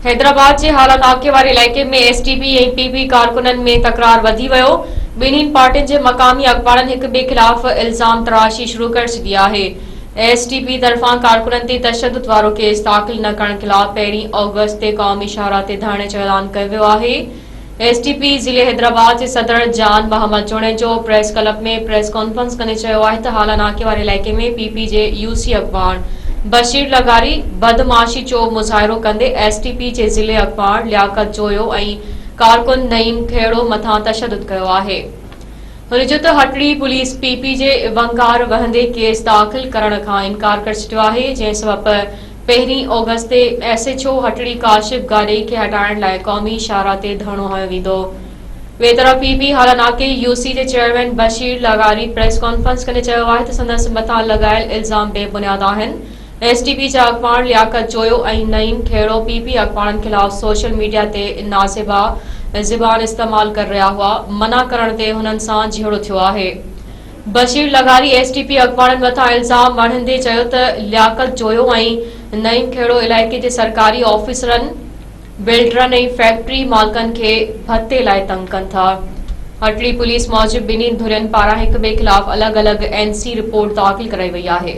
حيدرآباد جي هالا ناڪي واري علائقي ۾ S T P ۽ P P ڪارڪنن ۾ تڪرار وڌي ويو، ٻنهين پارٽين جي مقامي اڳواڻن هڪ ٻئي خلاف الزام تراشي شروع ڪري ڇڏي آهي. ايس ٽي پي طرفان ڪارڪنن تي تشدد وارو ڪيس داخل نه ڪرڻ خلاف پهرين آگسٽ تي قومي شاهراهه تي ڌرڻي جو اعلان ڪيو ويو آهي. ايس ٽي پي ضلعي حيدرآباد جي صدر Jan Muhammad Junejo press club ۾ press conference ڪندي چيو آهي ته هالا ناڪي واري علائقي ۾ پي پي جي يو سي اڳواڻ بشير لغاري بدمعاشي چو مظاهرو ڪندي ايس ٽي پي جي ضلعي اڳواڻ لياقت جويو ۽ ڪارڪن نعيم کهڙو مٿان تشدد ڪيو آهي. هن چيو ته هٽڙي پوليس پي پي جي ونگار وهندي ڪيس داخل ڪرڻ کان انڪار ڪري ڇڏيو آهي جنهن سبب پهرين آگسٽ تي S H O Hatri Kashif Garhi کي هٽائڻ لاء قومي شاهراهه تي ڌرڻو هنيو ويندو. ٻئي طرف پي پي هالا ناڪي يو سي جي چيئرمين بشير لغاري پريس ڪانفرنس ڪندي چيو آهي ته سندس مٿان لڳايل الزام بي بنياد آهن. ايس ٽي پي جا اڳواڻ لياقت جويو ۽ نعيم کهڙو پي پي اڳواڻن خلاف سوشل ميڊيا تي نازيبا زبان استعمال ڪري رهيا هئا، منع ڪرڻ تي هنن سان جهيڙو ٿيو آهي. بشير لغاري ايس ٽي پي اڳواڻن مٿان الزام مڙهندي چيو ته لياقت جويو ۽ نعيم کهڙو علائقي جي سرڪاري آفيسرن، بلڊرن ۽ فيڪٽري مالڪن کي ڀتي لاء تنگ ڪن ٿا. هٽڙي پوليس موجب ٻنهي ڌرين پاران هڪ ٻئي خلاف الڳ الڳ اين سي رپورٽ داخل ڪرائي وئي آهي.